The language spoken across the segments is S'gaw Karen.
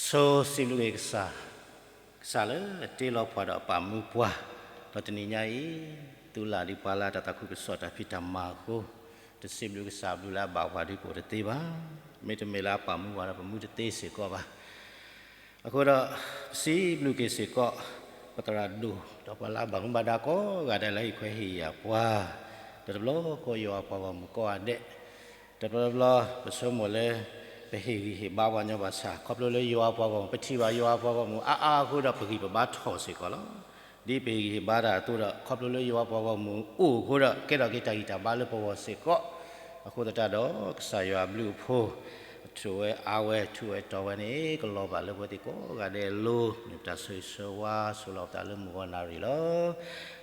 ဆိစံးဘျုးက့ၤကစၢ်, ကစၢ်လၢအတ့လီၤပှၤဒီးအပာ်မူပှၤ, ဒီးတနံၤညါအံၤ, သုးလၢ်ဒ်ပှၤလၢတၢ်သးခုကစီၣ်တၢ်ဖံးတၢ်မၤအဃိ, တစံးဘျုးကစၢ်ဘျုးလၢအဘၣ်ပှၤဒ်ပအိၣ်တသ့ဘၣ်. မ့တမ့ၢ်လၢအပာ်မူပှၤဒီးပမူတသ့စ့ၢ်ကီးဘၣ်. အဃိဒီး, ပစံးဘျုးက့ၤစ့ၢ်ကီး, ပသရၣ်ဒိၣ်ဒီးပှၤလၢအဘၣ်မူဘၣ်ဒါကိးဂၤဒဲးလၢဟ့ၣ်ခွဲးဟ့ၣ်ယာ်ပှၤ, ဒီးတဘျီဃီယွၤအပှၤဂီၢ်မုၢ်ကိးဂၤဒဲး, တဘျီဘျီ, ပဆိကမိၣ်လၢ, ပဟ့ၣ်ဂံၢ်ဟ့ၣ်ဘါပှၤညီဘၣ်ဆၣ် ခီဖျိလၢယွၤအပှၤဂီၢ်မုၢ် ပထံၣ်ဘၣ်ယွၤအပှၤဂီၢ်မုၢ်အါအါအဃိဒီးပဂံၢ်ပဘါထီၣ်စ့ၢ်ကီးလီၤ. ဒ်ပဟ့ၣ်ဂံၢ်ဟ့ၣ်ဘါတၢ်အသိးဒီး ခီဖျိလၢယွၤအပှၤဂီၢ်မုၢ်အိၣ်အဃိဒီး ကဲထီၣ်က့ၤတၢ်ဂံၢ်တၢ်ဘါလၢပဂီၢ်စ့ၢ်ကီး, အဃိသတးဒီး ကစၢ်ယွၤအဘျုးအဖှိၣ်, အထူၣ်ဝဲအါဝဲ ထူၣ်ဝဲတီၤဝဲန့ၣ် ကလီၤဘၣ်လၢပဝဲသ့ၣ်ကိးဂၤဒဲးအလိၤ, မ့ၢ်ပတၢ်ဆိၣ်ဂ့ၤဆိၣ်ဝါ ဆိလီၤပသးလၢမုၢ်ဂီၤနၣ်ရံၣ်လီၤ.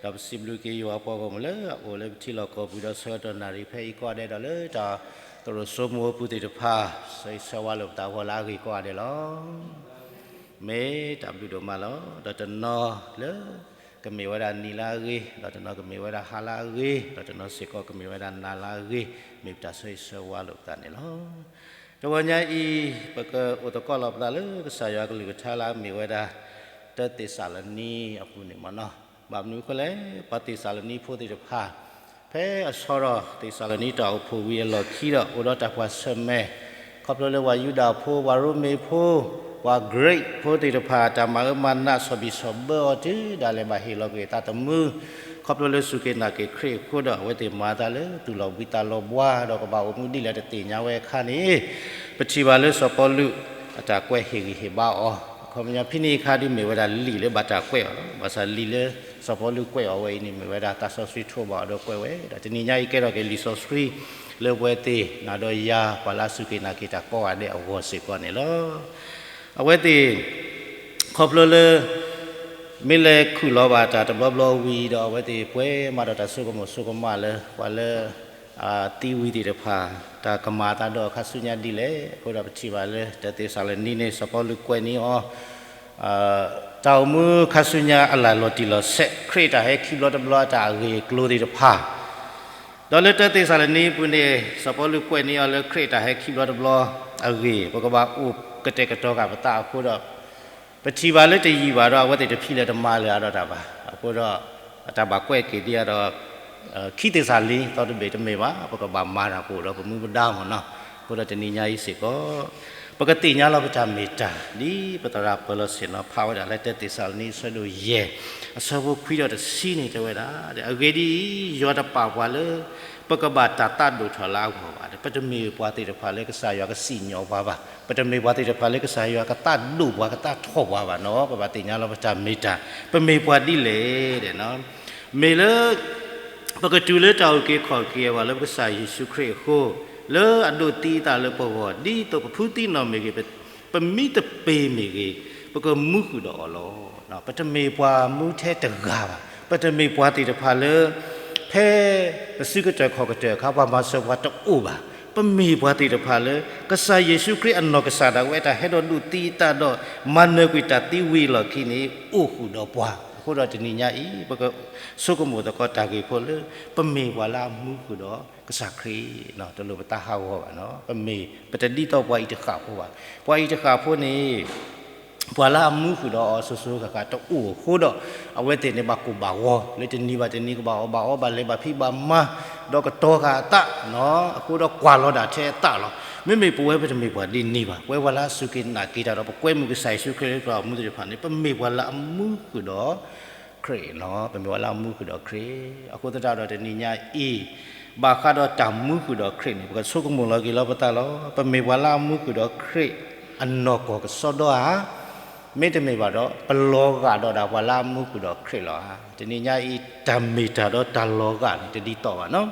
ဒီးပစံးဘျုးက့ၤယွၤအပှၤဂီၢ်မုၢ်လၢအအိၣ်လၢပထံလီၢ်ကီၢ်ပူၤဒီးဆၢကတီၢ်နၣ်ရံၣ်ဖဲအံၤကိးဂၤဒဲးဒီးလၢတၢ်သရိာ်စိမိၤအပူၤသ့ၣ်တဖၣ်, ဆိၣ်ဂ့ၤဆိၣ်ဝါလိာ်ပသးဂီၤလၢအဂ့ၤကိးဂၤဒဲးလီၤ. မ့ၢ်တၢ်ဘျုးဒိၣ်မးလီၤ. ဒီးတနီၤလၢကမ့ၢ်ဝဲဒၣ်နံၤလၢအဂ့ၤ, ဒီးတနီၤကမ့ၢ်ဝဲဒၣ်ဟါလၢအဂ့ၤ, ဒီးတနီၤစ့ၢ်ကီးကမ့ၢ်ဝဲဒၣ်နၤလၢအဂ့ၤ, မ့ၢ်ပတၢ်ဆိၣ်ဂ့ၤဆိၣ်ဝါလိာ်ပသးန့ၣ်လီၤ. တဂီၤညါအံၤ, ပကအိၣ်သကိးလီၤပသးလၢကစၢ်ယွၤအကလုၢ်ကထါလၢအမ့ၢ်ဝဲဒၣ် တၢသ့းစၤလနံအပူၤန့ၣ်မ့ၢ်နီၤ. ဘၣ်မနုၤအဃိလဲၣ်, ပှၤသ့းစၤလနံဖိသ့ၣ်တဖၣ် ဖဲအဆၢထီၣ်သ့းစၤလနံတၢ်အိၣ်ဖှိၣ်ဝံၤအလီၢ်ခံဒီး အိၣ်ဒီးတၢ်ကွၢ်ဆၢၣ်မဲာ်, ခီဖျိလၢပှၤယူဒၤဖိ, ပှၤရိမ့ၤဖိ, ပှၤကရံးဖိသ့ၣ်တဖၣ် တၢ်မၤအၢမၤနးဆီၣ်ဘံၣ်ဆီၣ်ဘၢအီၤတုၤဒၣ်လဲာ်ဘၣ်ဟ့ၣ်လီၤကွံာ်အသးသမူ, ခီဖျိလၢစူၢ်က့ၤနာ်က့ၤခရံာ်အဃိဒီး အဝဲသ့ၣ်မၤအသးလၢသူၣ်လီၢ်ဘှံးသးလီၢ်ဘှါဒီးကဘၣ်အိၣ်မူဒ်လဲၣ်တသ့ၣ်ညါဝဲအခါန့ၣ်, ပထံၣ်ဘၣ်လၢစီၤပီလူး အတၢ်ကွဲးဟ့ၣ်ဂံၢ်ဟ့ၣ်ဘါအီၤ, အခီပညီဖဲန့ၣ်အခါဒ်မ့ၢ်ဝဲဒၣ်လံာ်လၢဘၣ်တၢ်ကွဲးအီၤလီၤ. ဘၣ်ဆၣ်လံာ်လၢစီၤပီလူးကွဲးအီၤဝဲအံၤန့ၣ် မ့ၢ်ဝဲဒၣ်သးစီဆှံထိးဘၣ်အီၤဒီးကွဲးဝဲ, ဒီးတနံၤညါအံၤကဲထီၣ်က့ၤလံာ်စီဆှံလၢပဝဲသ့ၣ် နၤဒီးယၤ ပှၤလၢအစူၢ်က့ၤနာ်က့ၤတၢ်ကိးဂၤဒဲးအဂီၢ်စ့ၢ်ကီးန့ၣ်လီၤ. အဝဲသ့ၣ် ခီဖျိလၢ မ့ၢ်လဲၤခူၣ်လီၤဘၣ်တၢ်တဘျီဘျီဝံၤဒီး အဝဲသ့ၣ်ပှဲၤမးဒီးတၢ်ဆိကမိၣ်ဆိကမးလၢ ပှၤလၢ သံဝံၤသ့ၣ်တဖၣ် တၢ်ကမၤအသးဒီးခါဆူညါဒ်လဲၣ်. အဃိဒီးပထံၣ်ဘၣ်လၢ တၢသ့းစၤလနံန့ၣ် စီၤပီလူးကွဲးန့ၢ်အီၤ တၢ်အိၣ်မူခါဆူညါအလၢ်လီၤတံၢ်လီၤဆဲး ခရံာ်အတၢ်ဟဲခံဘျီတဘျီအတၢ်အဂ့ၢ်အကျိၤသ့ၣ်တဖၣ် ဒီးလၢတၢသ့းစၤလနံအပူၤန့ၣ် စီၤပီလူးကွဲးန့ၢ်အီၤလၢခရံာ်အတၢ်ဟဲခံဘျီတဘျီအဂ့ၢ် ပကဘၣ်အိၣ်ကတဲာ်ကတီၤဃာ်ပသးအဃိဒီး ပထံၣ်ဘၣ်လၢတယံာ်ဘၣ်ဒီး အဝဲသ့ၣ်တဖံးလၢၤတမၤလၢၤအါဒီးတၢ်ဘၣ်. အဃိဒီး အတၢ်ဘၣ်ကွဲးက့ၤဒ်အံၤဒီး ခံသ့းစၤလနံ သီတဘ့ၣ်တမ့ၢ်ဘၣ် ပကဘၣ်မၤတၢ်ကအိၣ်ဒီးပမူပဒါမ့ၢ်နီၤ. အဃိဒီးတနံၤညါအံၤစ့ၢ်ကီး ပကသ့ၣ်ညါလီၤပတၢ်မ့ၢ်တၢ် ဒ်ပသရၣ်ပၢၤလီၢ်ဆ့ၣ်နီၤဖးဝဲဒၣ်လၢတၢသ့းစၤလနံအဆၢဒိၣ်ယဲၢ် အဆၢဖိခွံဒီးတဆံန့ၣ်တဲဝဲဒၣ် အဂ့ၢ်ဒ်အံၤ, ယွၤတပာ်ပှၤလၢ ပကဘၣ်တၢ်သးဒိၣ်ထီၣ်လၢအဂီၢ်ဘၣ်. ပတမ့ၢ်ပှၤသ့ၣ်တဖၣ်လၢကစၢ်ယွၤကစံၣ်ညီၣ်ပှၤဘၣ်. ပတမ့ၢ်ပှၤသ့ၣ်တဖၣ်လၢကစၢ်ယွၤကသးဒိၣ်ပှၤ ကသးထီၣ်ပှၤဘၣ်နီၤ. ပဘၣ်သ့ၣ်ညါလီၤပတၢ်မ့ၢ်တၢ် ပမ့ၢ်ပှၤဒ်လဲၣ်ဒီး မ့ၢ်လၢ ပကတုၤလၢတၢ်အုၣ်က့ၤခီၣ်က့ၤအဂီၢ်လၢပကစၢ်ယ့ၣ်ၡူးခရံာ်အဃိ, လၢအဒိးသံအသးလၢပဂီၢ် ဒ်သိးပဖုသံနီၢ်မ့ၢ်ဂ့ၤ, ပမံသပ့ၤမ့ၢ်ဂ့ၤ, ပကမူဃုာ်ဒီးအီၤလီၤ. ပတမ့ၢ်ပှၤမူထဲတဂၤဘၣ်. ပတမ့ၢ်ပှၤသ့ၣ်တဖၣ်လၢ ဖဲ ပစုကတၢၢ်ခီၣ်ကတၢၢ်အခါ ပှၤမၤစၢၤပှၤတအိၣ်ဘၣ်. ပမ့ၢ်ပှၤသ့ၣ်တဖၣ်လၢ ကစၢ်ယ့ၣ်ၡူးခရံာ်အနီၢ်ကစၢ်ဒၣ်ဝဲတၢ်ဟဲဒီးဒိးသံအသးဒီး မၤနၢၤကွံာ်တၢ်သံဝံၤအလီၢ်ခံန့ၣ် အိၣ်ဃုာ်ဒီးပှၤ. အဃိဒီးတနံၤညါအံၤ ပကဆိကမိၣ်သကိးတၢ်ဂ့ၢ်ဖိလၢ ပမ့ၢ်ပှၤလၢအမူဃုာ်ဒီးကစၢ်ခရံာ် တလိၣ်ပသးဟးဂီၤဘၣ်နီၤ. ပမ့ၢ်ပတဒ်သိးပှၤအံၤတဃၣ်ဖိဘၣ်. ပှၤအံၤတဃၣ်ဖိန့ၣ် ပှၤလၢအမူဃုာ်ဒီးအီၤစိၤစိၤဃၣ်ဃၣ်တအိၣ်အဃိဒီး အဝဲသ့ၣ်န့ၣ် ဘၣ်ကိၢ်ဘၣ်ဂီၤ လၢတနံၤဘၣ်တနံၤ ကဘၣ်အီၣ်ဘၣ်အီ ဘၣ်လဲၤဘၣ်ဖံးဘၣ်မၤ ဒီးကတီၤဃာ်အသး အဃိဒီးကွၢ်လီၤဒၣ်ထဲအသးလီၤ. မ့မ့ၢ်ပဝဲပတမ့ၢ်ပှၤဒ်န့ၣ်ဘၣ်. ပဝဲပှၤလၢအစူၢ်က့ၤနာ်က့ၤတၢ်ဒီး ပကွဲမုာ်ကစၢ်ယ့ၣ်ၡူးခရံာ်လၢပှၤဂီၢ်မူသ့ၣ်တဖၣ်န့ၣ် ပမ့ၢ်ပှၤလၢအမူဃုာ်ဒီး ခရံာ်လီၤ. ပမ့ၢ်ပှၤလၢအမူဃုာ်ဒီးခရံာ်. အဃိသတးဒီးတနံၤညါအံၤ ဘၣ်ဃးဒီးတၢ်မူဃုာ်ဒီးခရံာ်န့ၣ် ပကဆိကမိၣ်လီၤက့ၤလီၤပသးလီၤ. ပမ့ၢ်ပှၤလၢအမူဃုာ်ဒီးခရံာ် အနီၢ်ကီၢ်ကစီဒီဧါ, မ့တမ့ၢ်ဘၣ်ဒီး ပလီၤဂာ်ဒီးဒၣ်ပှၤလၢအမူဃုာ်ဒီးခရံာ်လီၤဧါ. တနံၤညါအံၤ တၢ်မ့ၢ်တၢ်ဒီးတၢ်လီၤဂာ်န့ၣ် တဒ်သိးဘၣ်နီၤ.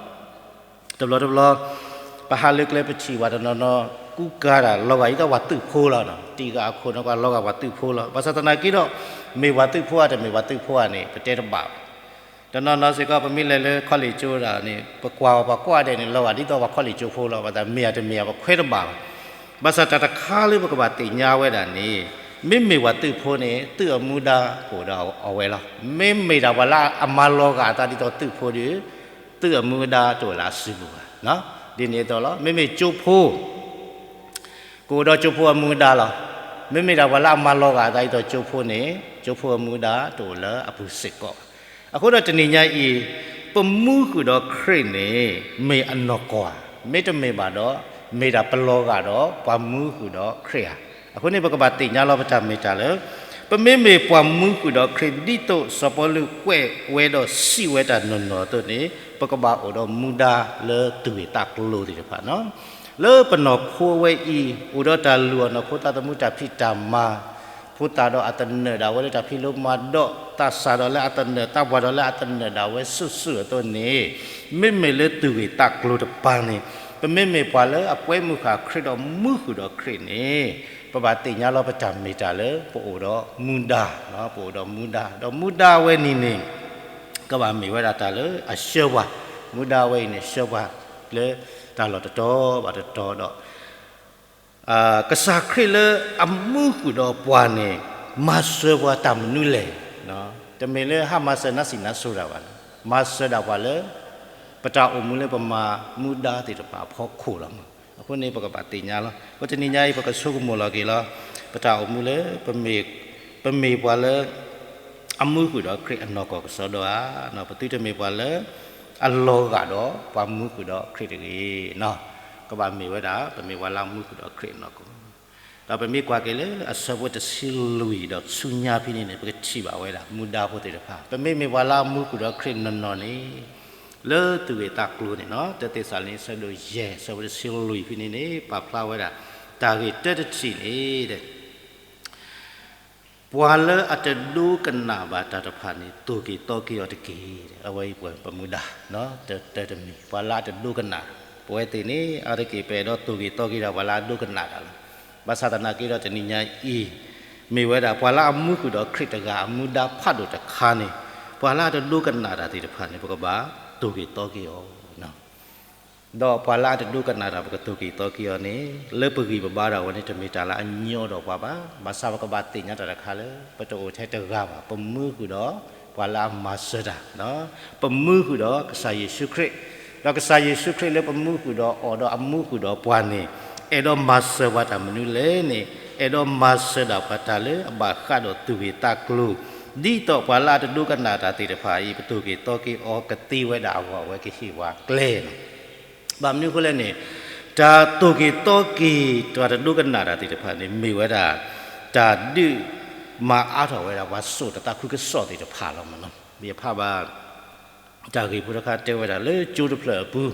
တဘျီတဘျီ ပဟးလၢကျဲပထံၣ်ဘၣ်တနီၤနီၤ ကူကၤတၢ်လီၤဂာ်ဒ်သိးပှၤသုးဖိလီၤ. တံၤဂၤအခိၣ်န့ၣ် ပှၤလီၤဂာ်ပှၤသုးဖိလီၤ. ဘၣ်ဆၣ်သနာ်က့ဒီး မ့ၢ်ပှၤသုးဖိဧါ တမ့ၢ်ပှၤသုးဖိဧါန့ၣ် ပတဲတဘၣ်ဘၣ်. တနီၤနီၤစ့ၢ်ကီး ပမ့ၢ်လဲၤလၢခီလ့ၣ်ကၠိဒၣ်န့ၣ် ပကွၢ်ပှၤကိးဂၤဒဲးန့ၣ် လီၤဂာ်ဒ်သိးပှၤခီလ့ၣ်ကၠိဖိလီၤ. ဘၣ်ဆၣ်မ့ၢ်ဧါတမ့ၢ်ဧါ ပခွဲးတဘၣ်ဘၣ်. ဘၣ်ဆၣ်တၢ်တခါလၢပကဘၣ်သ့ၣ်ညါဝဲဒၣ်န့ၣ် မ့မ့ၢ်ပှၤသုးဖိန့ၣ် သုးအမူဒါကအိၣ်ဒီးအဝဲလီၤ. မ့မ့ၢ်ဒၣ်ပှၤလၢအမၤလီၤဂာ်အသးဒ်သိးသုးဖိဒီး သုးအမူဒါတအိၣ်လၢအစုပူၤဘၣ်. ဒ်န့ၣ်အသိးလီၤ. မ့မ့ၢ်ကၠိဖိ ကအိၣ်ဒီးကၠိဖိအမူဒါလီၤ. မ့မ့ၢ်ဒၣ်ပှၤလၢအမၤလီၤဂာ်အသးဒ်သိးကၠိဖိန့ၣ် ကၠိဖိအမူဒါတအိၣ်လၢအပူၤစ့ၢ်ကီးဘၣ်. အဃိဒီးတနံၤညါအံၤ ပမူဃုာ်ဒီးခရံာ်န့ၣ် မ့ၢ်အနီၢ်ကီၢ်ဧါ, မ့တမ့ၢ်ဘၣ်ဒီး မ့ၢ်ဒၣ်ပလီၤဂာ်ဒီးပှၤမူဃုာ်ဒီးခရံာ်ဧါ. အဃိန့ၣ် ပကဘၣ်သ့ၣ်ညါလီၤပတၢ်မ့ၢ်တၢ်လၢ ပမ့မ့ၢ်ပှၤမူဃုာ်ဒီးခရံာ် ဒ်သိးစီၤပီလူးကွဲးဝဲဒီးစံးဝဲတၢ်နီၢ်နီၢ်အသိးန့ၣ် ပကဘၣ်အိၣ်ဒီးမူဒါလၢသူၣ်ဂ့ၢ်သးကျိၤသ့ၣ်တဖၣ်န့ၣ် လၢပနီၢ်ခိဝဲအံၤ အိၣ်ဒီးတၢ်လုၢ်အီၣ်နီၢ်ခိ သးသမူတၢ်ဖံးတၢ်မၤ ဖိသၣ်ဒီးအသနၢၣ်ဒၣ်ဝဲလၢတၢ်ဖံးလိမၤဒိး, သးစၢ်ဒီးလၢအသနၢၣ်, သးပှၢ်ဒီးလၢအသနၢၣ်ဒၣ်ဝဲစုာ်စုာ်အသိးန့ၣ်, မ့မ့ၢ်လၢသူၣ်ဂ့ၢ်သးကျိၤတပၤန့ၣ် ပမ့မ့ၢ်ပှၤလၢအကွဲမုာ်ဃာ်ခရံာ်ဒီးမူဃုာ်ဒီးခရံာ်န့ၣ် ပဘၣ်သ့ၣ်ညါလီၤပတၢ်မ့ၢ်တၢ်လၢ ပအိၣ်ဒီးမူဒါ, ပအိၣ်ဒီးမူဒါ, ဒီးမူဒါဝဲန့ၣ်န့ၣ် ကဘၣ်မ့ၢ်ဝဲဒၣ်တၢ်လၢအဆှၢပှၤ, မူဒါဝဲအံၤန့ၣ် ဆှၢပှၤလၢတၢ်လီၢ်တတီၤဘၣ်တတီၤဒီး ကစၢ်ခရံာ်လၢအမူဃုာ်ဒီးပှၤန့ၣ် မၤစၢၤပှၤတၢ်မနုၤလဲၣ်. တမ့ၢ်လၢဟးမၤစၢၤနါစံးနါစိၤတၢ်ဘၣ်, မၤစၢၤဒၣ်ပှၤလၢ ပတၢ်အိၣ်မူလၢပမၤမူဒါသ့ၣ်တဖၣ်အဖီခိၣ်လီၤ. အဃိန့ၣ် ပကဘၣ်သ့ၣ်ညါလီၤ. အဃိတနံၤညါအံၤ ပကဆိကမိၣ်လီၤက့ၤလီၤ ပတၢ်အိၣ်မူလၢ ပမ့ၢ်ပှၤလၢ အမူဃုာ်ဒီးခရံာ်အနီၢ်ကီၢ်ကစီဒီဧါ, ပသုတမ့ၢ်ပှၤလၢ အလီၤဂာ်ဒီးပှၤမူဃုာ်ဒီးခရံာ်တဂ့ၤ. ကဘၣ်မ့ၢ်ဝဲဒၣ် ပမ့ၢ်ပှၤလၢအမူဃုာ်ဒီးခရံာ်အနီၢ်ကီၢ်, ဒီးပမ့ၢ်ကွၢ်က့ၤလၢအဆၢဖိတဆံလွံၢ်ဒီးဆူညါဖဲန့ၣ်န့ၣ် ပကထံၣ်ဘၣ်ဝဲဒၣ် မူဒါဖိသ့ၣ်တဖၣ်, ပမ့မ့ၢ်ပှၤလၢအမူဃုာ်ဒီးခရံာ်နီၢ်နီၢ်န့ၣ် လၢသူၣ်ဂ့ၢ်သးကျိၤန့ၣ် တၢသ့းစၤလနံ အဆၢဒိၣ်ယဲၢ် အဆၢဖိတဆံလွံၢ်ဖဲန့ၣ်န့ၣ် ပာ်ဖျါဝဲဒၣ် တၢ်ဂ့ၢ်တၢတထံၣ်န့ၣ် ပှၤလၢအတဒိကနၣ်ဘၣ်တၢ်တဖၣ်န့ၣ် သိၣ်က့ၤသီက့ၤအီၤတက့ၢ်. အဝဲအံၤပမူဒါ တၢတမံၤ ပှၤလၢအတဒိကနၣ်, ပဝဲသ့ၣ်န့ၣ် အါတက့ၢ်ပအဲၣ်ဒိးသိၣ်က့ၤသီက့ၤဒီးပှၤလၢအဒိကနၣ်တၢ်လီၤ. ဘၣ်ဆၣ်သနာ်က့ဒီးတနံၤညါအံၤ မ့ၢ်ဝဲဒၣ် ပှၤလၢအမူဃုာ်ဒီးခရံာ်တဂၤအမူဒါဖးဒိၣ်တခါန့ၣ် ပှၤလၢအတဒိကနၣ်တၢ်သ့ၣ်တဖၣ်န့ၣ် ပကဘၣ်သိၣ်က့ၤသီက့ၤအီၤ ဒီးပှၤလၢအတဒိကနၣ်တၢ် ပကသိၣ်က့ၤသီက့ၤအီၤန့ၣ် လၢပဂံၢ်ပဘါဒၣ်ဝဲန့ၣ် တမ့ၢ်တၢ်လၢအညီဒီးပှၤဘၣ်. ဘၣ်ဆၣ်ပကဘၣ်သ့ၣ်ညါတၢ်တခါလၢ ပတအိၣ်ထဲတဂၤဘၣ်, ပမူဃုာ်ဒီးပှၤလၢအမၤစၢၤတၢ်, ပမူဃုာ်ဒီးကစၢ်ယ့ၣ်ၡူးခရံာ်, ဒီးကစၢ်ယ့ၣ်ၡူးခရံာ်လၢပမူဃုာ်ဒီးအီၤဒီးအမူဃုာ်ဒီးပှၤန့ၣ် အဲၣ်ဒိးမၤစၢၤပှၤတၢ်မနုၤလဲၣ်န့ၣ် အဲၣ်ဒိးမၤစၢၤဒၣ်ပှၤတၢ်လၢအဘၣ်ဃးဒီးသူၣ်ဂ့ၢ်သးကျိၤ, ဒ်သိးပှၤလၢအတဒိကနၣ်တၢ်သ့ၣ်တဖၣ်အံၤ ပသိၣ်က့ၤသီက့ၤအီၤကသ့ဝဲဒၣ်အဂီၢ် အဝဲကဟ့ၣ်ပှၤကျဲန့ၣ် ဘၣ်မနုၤအဃိလဲၣ်န့ၣ် တၢ်သိၣ်က့ၤသီက့ၤ တၢ်တဒိကနၣ်တၢ်သ့ၣ်တဖၣ်န့ၣ် မ့ၢ်ဝဲဒၣ် တၢ်ဒုးမၤအါထီၣ်ဝဲဒၣ်ပှၤစိာ်တၢ်သးခုကစီၣ်သ့ၣ်တဖၣ်လီၤမ့ၢ်နီၤ. ယဖးဘၣ် တၢ်ဂ့ၢ်ဖိတခါတဲဝဲဒၣ်လၢကၠိတဖျၢၣ်အပူၤ,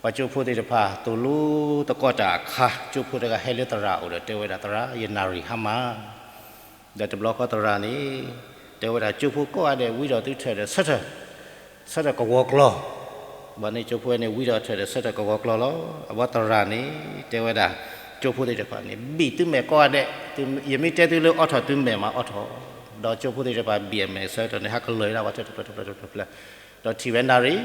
ပှၤကၠိဖိသ့ၣ်တဖၣ် သိၣ်လိသကိးတၢ်အခါ ကၠိဖိတဂၤဟဲလၢသရၣ်အအိၣ်ဒီးတဲဝဲဒၣ် သရၣ် ယနၣ်ရံၣ်ဟါမၢ် ဒီးတဘျီဃီသရၣ်န့ၣ် တဲဝဲဒၣ် ကၠိဖိကိးဂၤဒဲး ဝံဒီးသုထၢၣ်ဒီးဆၢထၢၣ် ဆၢထၢၣ်ကဝီၤကျီၢ်, ဘၣ်န့ၣ်ကၠိဖိဝဲန့ၣ် ဝံဒီးထၢၣ်ဒီးဆၢထၢၣ်ကဝီၤကျီၢ်လီၤ. အဝဲသရၣ်န့ၣ် တဲဝဲဒၣ် ကၠိဖိသ့ၣ်တဖၣ်န့ၣ် ဘံၣ်သုမဲာ်ကိးဂၤဒဲး, ယမ့ၢ်တဲသုလၢအိးထီၣ်သုမဲာ်မးအိးထီၣ်, ဒီးကၠိဖိသ့ၣ်တဖၣ်ဘံၣ်အမဲာ်ဆၢထၢၣ်န့ၣ် ဟးကလၢာ်ဒၣ်ဝဲတဖျၢၣ်တဖျၢၣ်တဖျၢၣ်တဖျၢၣ်, ဒီးထံၣ်ဝဲနၣ်ရံၣ်,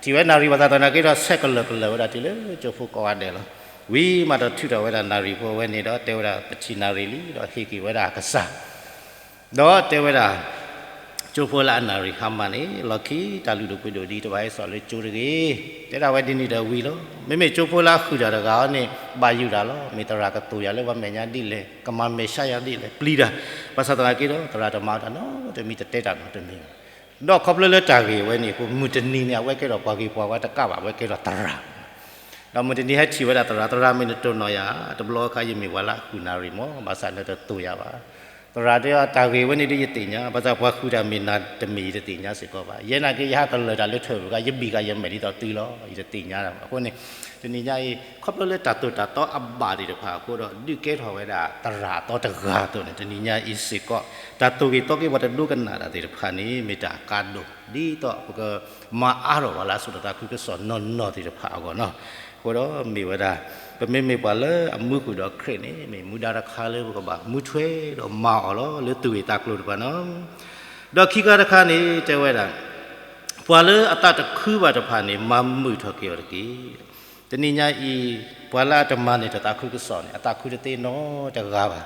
ထံၣ်ဝဲနၣ်ရံၣ်ဘၣ်ဆၣ်သနာ်က့ဒီး ဆဲးကလၢာ်ကလၢာ်ဝဲဒၣ်တုၤလၢကၠိဖိကိးဂၤဒဲးလီၤ. ဝံၤမးဒီးထုးထီၣ်ဝဲဒၣ်နၣ်ရံၣ်ဖိဝဲန့ၣ်ဒီးတဲဝဲဒၣ် ပထံၣ်နၣ်ရံၣ်လံ ဒီးဟ့ၣ်က့ၤဝဲဒၣ်အကစၢ် ဒီးတဲဝဲဒၣ် ကၠိဖိလၢအနၣ်ရံၣ်ဟါမၢ်န့ၣ် လီၢ်ခံတၢ်လုၢ်ဒိၣ်ပှ့ၤဒိၣ်ဒ်တဘၣ်ဟဲစိာ်လၢကၠိတဂ့ၤ, တဲဒၣ်ဝဲဒ်န့ၣ်ဒီးဝံၤလီၤ. မ့မ့ၢ်ကၠိဖိလၢအဃုာ်တၢ်တဂၤအံၤန့ၣ် ဘၣ်ယိၣ်တၢ်လီၤ. မ့ၢ်သရၣ်ကသိၣ်ယၤလၢပှၤမဲာ်ညါဒ်လဲၣ်, ကမၤမဲာ်ဆှးယၤဒ်လဲၣ် ပျံၤတၢ်, ဘၣ်ဆၣ်သနာ်က့ဒီး သရၣ်တမၤတၢ်နီတမံၤ တတဲတၢ်နီတမံၤဘၣ်. ဒီးခီဖျိလၢတၢ်ဂ့ၢ်ဝဲန့ၣ်အဃိ မုၢ်တနံၤန့ၣ် အဝဲကဲထီၣ်ပှၤဂ့ၤပှၤဝါတကးဘၣ်, အဝဲကဲထီၣ်သရၣ် ဒီးမုၢ်တနံၤဟဲထံၣ်ဝဲဒၣ်သရၣ်, သရၣ်မ့ၢ်နတိၢ်နီၣ်ယၤ, တဘျီအခါ ယမ့ၢ်ပှၤလၢအဃုာ်နၣ်ရံၣ်မး, ဘၣ်ဆၣ်နတသိၣ်ယၤဘၣ်. သရၣ်တဲအီၤ တၢ်ဂ့ၢ်ဝဲန့ၣ်ဒီးယသ့ၣ်ညါ, ဘၣ်ဆၣ်ပှၤဃုာ်တၢ်မ့ၢ်နၤတမ့ၢ်ယတသ့ၣ်ညါစ့ၢ်ကီးဘၣ်. ယဲနာ်က့ ယဟးကလၢာ်တၢ်လၢထၢၣ်ပူၤခါ ယဘံၣ်ဃာ်ယမဲာ်ဒ်သိးသုလီၤ, ယတသ့ၣ်ညါဘၣ်. အဃိန့ၣ် တနံၤညါအံၤ ခီဖျိလၢတၢ်သိၣ်တၢ်သီအဘၣ်သ့ၣ်တဖၣ်အဃိဒီး ဒုးကဲထီၣ်ဝဲဒၣ်သရၣ်အသီတဂၤအသိးန့ၣ် တနံၤညါအံၤစ့ၢ်ကီး တၢ်သိၣ်ဂ့ၤသီက့ၤပှၤတဒိကနၣ်တၢ်သ့ၣ်တဖၣ်န့ၣ် မ့ၢ်တၢ်ကါဒိၣ် ဒ်သိးပကမၤအါထီၣ်ပှၤလၢအစိာ်တၢ်သးခုကစီၣ်နီၢ်နီၢ်သ့ၣ်တဖၣ်အဂီၢ်နီၤ. အဃိဒီးမ့ၢ်ဝဲဒၣ် ပမ့မ့ၢ်ပှၤလၢအမူဃုာ်ဒီးခရံာ်န့ၣ် မ့ၢ်မူဒါတခါလၢပကဘၣ်မူထွဲဒီးမၤအီၤလီၤ လၢသူၣ်ဂ့ၢ်သးကျိၤတဖၣ်နီၤ. ဒီးခံခါတခါန့ၣ် တဲဝဲဒၣ် ပှၤလၢအသးတခုဘၣ်တဖၣ်န့ၣ် မၤမုာ်ထီၣ်က့ၤအီၤတက့ၢ်. တနံၤညါအံၤ ပှၤလၢအတမၤန့ၢ်တၢ်သးခုကစီၣ်န့ၣ် အသးခုတသ့နီတဂၤဘၣ်.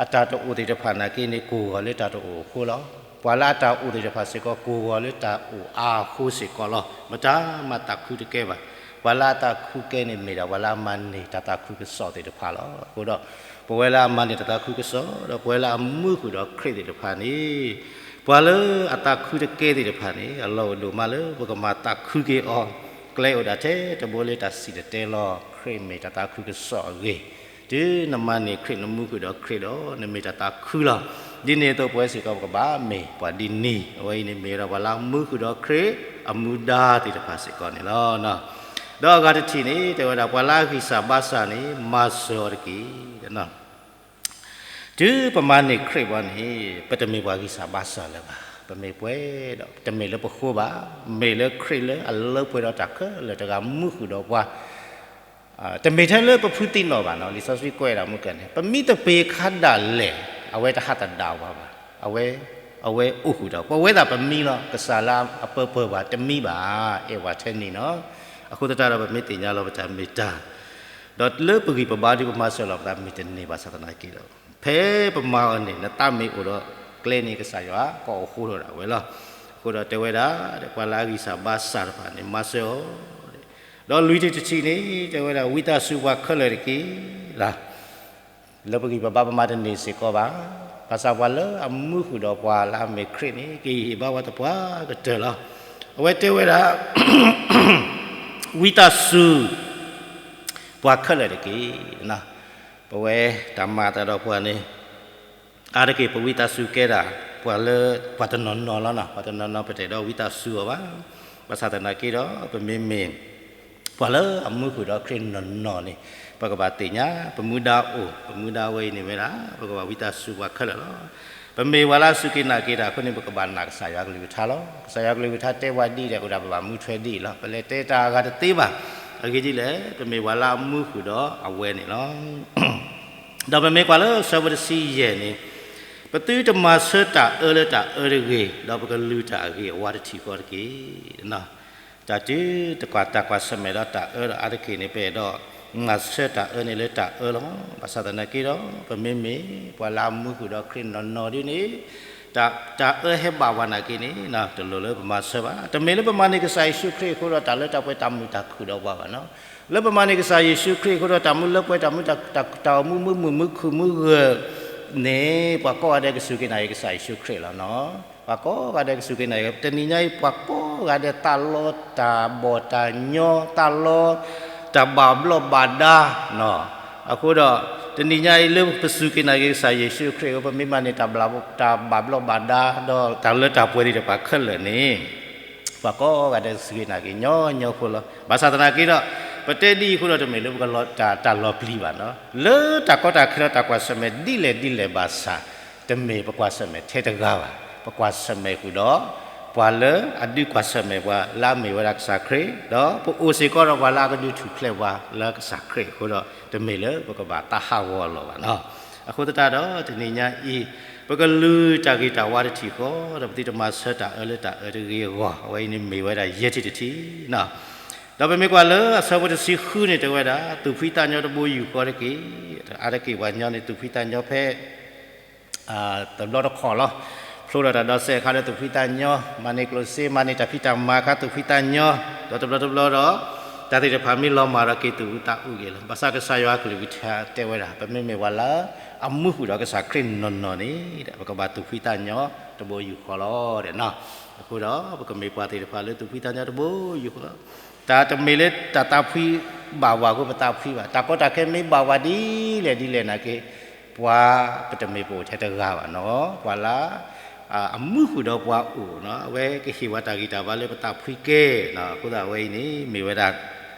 အတၢ်တအိၣ်သ့ၣ်တဖၣ်နာ်က့န့ၣ် ကိၢ်ဂီၤလၢတၢ်တအိၣ်အဃိလီၤ. ပှၤလၢအတၢ်အိၣ်သ့ၣ်တဖၣ်စ့ၢ်ကီး ကိၢ်ဂီၤလၢတၢ်အိၣ်အါအဃိစ့ၢ်ကီးလီၤ. မတၤမၤသးခုတကဲဘၣ်. ပှၤလၢအသးခုကဲန့ၣ်မ့ၢ်ဒၣ်ပှၤလၢအမၤန့ၢ်တၢ်သးခုကစီၣ်သ့ၣ်တဖၣ်လီၤ. အဃိဒီး ပဝဲလၢအမၤန့ၢ်တၢ်သးခုကစီၣ် ဒီးပဝဲလၢအမူဃုာ်ဒီးခရံာ်သ့ၣ်တဖၣ်န့ၣ် ပှၤလၢအသးခုတကဲသ့ၣ်တဖၣ်န့ၣ် အလီၢ်အိၣ်ဒိၣ်မးလၢပကမၤသးခုက့ၤအီၤ, ကျဲအိၣ်ဒၣ်ထဲတဘိလၢတၢ်စံၣ်တဲၤတဲလီၤ ခရံာ်မ့ၢ်တၢ်သးခုကစီၣ်အဂ့ၢ်, တုၤနမၤန့ၢ်ခရံာ် နမူဃုာ်ဒီးခရံာ်ဒီး နမ့ၢ်တၢ်သးခုလီၤ. ဒ်န့ၣ်အသိးပဝဲစ့ၢ်ကီးပကဘၣ်မ့ၢ်ပှၤဒ်န့ၣ်, အဝဲအံၤန့ၣ်မ့ၢ်ဝဲဒၣ်ပှၤလၢအမူဃုာ်ဒီးခရံာ်အမူဒါသ့ၣ်တဖၣ်စ့ၢ်ကီးန့ၣ်လီၤ. ဒီးအဂၤတထံၣ်န့ၣ် တဲဝဲဒၣ်ပှၤလၢအဂံၢ်စၢ်ဘါစၢ်န့ၣ် မၤစၢၤအီၤတက့ၢ်. တုၤပမၤန့ၢ်ခရံာ်ဘၣ်န့ၣ် ပတမ့ၢ်ပှၤဂံၢ်စၢ်ဘါစၢ်လၢၤဘၣ်. ပမ့ၢ်ပှဲၤဒီး တမ့ၢ်လၢပဃိဘၣ်, မ့ၢ်လၢခရံာ်လၢအလၢပှဲၤဒီးတၢ်ခဲလၢာ်တဂၤမူဃုာ်ဒီးပှၤ, တမ့ၢ်ထဲလၢပဖုသံနီၣ်ဘၣ်နီၤ, လံာ်စီဆှံကွဲးဒၣ်မုၢ်ကၢန့ၣ် ပမံတပ့ၤခါဒၣ်လဲာ် အဝဲတဟးသဒၣ်ဝဲဘၣ်, အဝဲ, အဝဲအိၣ်ဃုာ်ဒီး ပဝဲဒၣ်ပမံလီၤ, ကစၢ်လၢအပၢပၢၢ်ပှၤတမံဘၣ်, အဲၣ်ဝဲထဲန့ၣ်နီၤ. အဃိသတးဒီးပမ့ၢ်သ့ၣ်ညါလီၤပတၢ်မ့ၢ်တၢ် ဒီးလၢပဂံၢ်ပဘါဒီးပမၤစၢၤလီၤပသးမ့ၢ်တန့ၢ်ဘၣ်ဆၣ်သနာ်က့ဒီး ဖဲပမၤအီၤန့ၣ် နသးမ့ၢ်အိၣ်ဒီးကျဲန့ၣ် ကစၢ်ယွၤကအိၣ်ဃိထီၣ်ဒၣ်ဝဲလီၤ. အဃိဒီးတဲဝဲဒၣ် ပှၤလၢအဂံၢ်စၢ်ဘါစၢ်တဖၣ်န့ၣ် မၤစၢၤအီၤ, ဒီးလွံၢ်ထံၣ်တထံၣ်န့ၣ် တဲဝဲဒၣ် ဝံသးစူၤပှၤခဲလၢာ်တက့ၢ်. လၢပဂံၢ်ပဘါပမၤတန့ၢ်စ့ၢ်ကီးဘၣ်, ဘၣ်ဆၣ်ပှၤလၢအမူဃုာ်ဒီးပှၤလၢအမ့ၢ်ခရံာ်န့ၣ် ကဟ့ၣ်ဘါပှၤသပှၢ်ကတၢၢ်လီၤ. အဝဲတဲဝဲဒၣ် ဝံသးစူၤ ပှၤခဲလၢာ်တက့ၢ်. ပဝဲတၢ်မၤအသးဒီးပှၤန့ၣ် အါတက့ၢ်ပဝံသးစူၤကဲဒၣ် ပှၤလၢ ပှၤတနီၤနီၤလီၤနီၤ, ပှၤတနီၤနီၤပတအဲၣ်ဒိးဝံသးစူၤအီၤဘၣ်. ဘၣ်ဆၣ်သနာ်က့ဒီး ပမ့မ့ၢ် ပှၤလၢအမူဃုာ်ဒီးခရံာ်နီၢ်နီၢ်န့ၣ် ပကဘၣ်သ့ၣ်ညါ ပမူဒါအိၣ်, ပမူဒါဝဲအံၤန့ၣ်ဝဲဒၣ် ပကဘၣ်ဝံသးစူၤပှၤခဲလၢာ်လီၤ. ပမ့ၢ်ပှၤလၢအစူၢ်က့ၤနာ်က့ၤတၢ်အဃိန့ၣ် ပကဘၣ်နာ်ကစၢ်ယွၤကလုၢ်ကထါလီၤ. ကစၢ်ယွၤကလုၢ်ကထါတဲပှၤဒ်လဲၣ် အိၣ်ဒၣ်ပဘၣ်မူထွဲဒ်အံၤလီၤ. ပလဲၤတဲတၢ်အဂၤတသ့ဘၣ်. အဂ့ၢ်ဒ်လဲၣ် ပမ့ၢ်ပှၤလၢအမူဃုာ်ဒီးအဝဲန့ၣ်လီၤ. ဒီးပမ့ၢ်ကွၢ်လၢအဆၢဖိတဆံယဲၢ်န့ၣ်, ပသုတမၤဆၢတၢ်အၢလၢတၢ်အၢတဂ့ၤ, ဒီးပကလုၢ်တၢ်အဂ့ၤအဝါတထံၣ်ဃီတက့ၢ်. တၢ်တုၤတကွၢ်တၢ်ကွၢ်ဆၢၣ်မဲာ်ဒီးတၢ်အၢဒီးအါတက့ၢ်န့ၣ် ပအဲၣ်ဒိးမၤဆၢတၢ်အၢန့ၣ်လၢတၢ်အၢလီၤ. ဘၣ်ဆၣ်သနာ်က့ဒီး ပမ့မ့ၢ်ပှၤလၢအမူဃုာ်ဒီးခရံာ်နီၢ်နီၢ်ဒ်န့ၣ် တၢ်အၢဟဲဘၣ်ပှၤနာ်က့န့ၣ် တလိၣ်လၢပမၤဆၢဘၣ်. တမ့ၢ်လၢပမၤန့ၢ်ကစၢ်ယ့ၣ်ၡူးခရံာ်အဃိဒီး တၢ်လၢတၢ်ပှဲၤတၢ်မုာ်တၢ်ခုၣ်ဒီးပှၤဘၣ်နီၤ. လၢပမၤန့ၢ်ကစၢ်ယ့ၣ်ၡူးခရံာ်အဃိဒီး တၢ်မူလၢပှဲၤတၢ်မူ တၢ်အိၣ်မူမုာ်မုာ်မုာ်ခုၣ်မုာ်ဂၢၢ်န့ၣ် ပှၤကိးဂၤဒဲးကစူၢ်က့ၤနာ်က့ၤကစၢ်ယ့ၣ်ၡူးခရံာ်လီၤနီၤ. ပှၤကိးဂၤဒဲးကစူၢ်က့ၤနာ်က့ၤ တနံၤညါအံၤ ပှၤကိးဂၤဒဲးသးလီတၢ်ဘီၣ်တၢ်ညီ သးလီတၢ်ဘၣ်ဘျီးဘၣ်ဒါနီၤ. အဃိဒီး တနံၤညါအံၤလၢပစူၢ်က့ၤနာ်က့ၤကစၢ်ယ့ၣ်ၡူးခရံာ်အဃိ ပမ့ၢ်မၤန့ၢ်တၢ်ဘၣ်ဘျီးဘၣ်ဒါ ဒီးတၢ်လၢတၢ်ပှဲၤသ့ၣ်တဖၣ်ခဲလၢာ်န့ၣ် ပှၤကိးဂၤဒဲးကစူၢ်က့ၤနာ်က့ၤညီညီဖိလီၤ. ဘၣ်ဆၣ်သနာ်က့ဒီး ပတဲဒ်အံၤအဃိဒီး တမ့ၢ်လၢပကလီၤတၢ်လီၤပျံၤဘၣ်နီၤ. လၢတၢ်ကီတၢ်ခဲဒီးတၢ်ကွၢ်ဆၢၣ်မဲာ်ဒ်လဲၣ်ဒ်လဲၣ်ဘၣ်ဆၣ် တမ့ၢ်ပကွၢ်ဆၢၣ်မဲာ်ထဲတဂၤဘၣ်. ပကွၢ်ဆၢၣ်မဲာ်ဃုာ်ဒီး ပှၤလၢအဒုးကွၢ်ဆၢၣ်မဲာ်ပှၤလၢအမ့ၢ်ဝဲဒၣ်ကစၢ်ခရံာ်, ဒီးပအိၣ်စ့ၢ်ကီးဒီးပှၤလၢအကဒုးထူၣ်ဖျဲးပှၤလၢကစၢ်ခရံာ်အဃိဒီး တမ့ၢ်လၢပကဘၣ်သးဟးဂီၤအလီၢ်ဘၣ်နီၤ. အဃိသတးဒီး တနံၤညါအံၤ ပကလုၢ်တၢ်ဂ့ၤတၢ်ဝါတထံၣ်ဃီ ဒီးပသုတမၤဆၢတၢ်အၢလၢတၢ်အၢတဂ့ၤအဂီၢ်, အဝဲအံၤန့ၣ်မ့ၢ်ဝဲဒၣ်ယဲၢ်ထံၣ်တထံၣ်နီၤ. ဒီးပမ့ၢ်ကွၢ်လၢအဆၢဖိတဆံဃုန့ၣ် တဲဝဲဒၣ် သူၣ်ဖှံသးညီတဘိယူၢ်ဃီတက့ၢ်. အါတက့ၢ်ပှၤညီန့ၣ် သူၣ်ဖှံသးညီဖဲ တဘျီတခီၣ်လီၤ. ဖျိဒီးတၢ်ဒီးစဲးအခါဒီးသူၣ်ဖှံသးညီ, မၤန့ၢ်ကျိၣ်စ့ မၤန့ၢ်တၢ်ဖံးတၢ်မၤအခါသူၣ်ဖှံသးညီ, ဒီးတဘျီတဘျီဒီး တၢ်သ့ၣ်တဖၣ်မ့ၢ်လီၤမၢ်ဒီးက့ၤသူၣ်အုးသးအုးက့ၤလီၤ. ဘၣ်ဆၣ်ကစၢ်ယွၤကလုၢ်ကထါတဲဝဲဒၣ် ပမ့မ့ၢ်ပှၤလၢအမူဃုာ်ဒီးကစၢ်ခရံာ်နီၢ်နီၢ်န့ၣ် ပကဘၣ်သူၣ်ဖှံသးညီတဘိယူၢ်ဃီလီၤနီၤ. အဃိဒီး ပကမ့ၢ်ပှၤသ့ၣ်တဖၣ်လၢသူၣ်ဖှံသးညီတဘိယူၢ်ဃီ တၢ်တမ့ၢ်လၢတၢ်သးဖှံဘၣ်ဝဲအဃိပသးဖှံဘၣ်. တၢ်ကီတၢ်ခဲမ့ၢ်ဘၣ်ဝဲဒ်လဲၣ်ဒ်လဲၣ်နာ်က့ ပှၤပတမ့ၢ်ပအိၣ်ထဲတဂၤဘၣ်နီၤ. ပှၤလၢ အမူဃုာ်ဒီးပှၤအိၣ်နီၤ အဝဲကဟ့ၣ်ပှၤတၢ်ဂံၢ်တၢ်ဘါလၢပသးဖှံကဲနီၤ. အဃိသတးအဝဲအံၤန့ၣ် မ့ၢ်ဝဲဒၣ်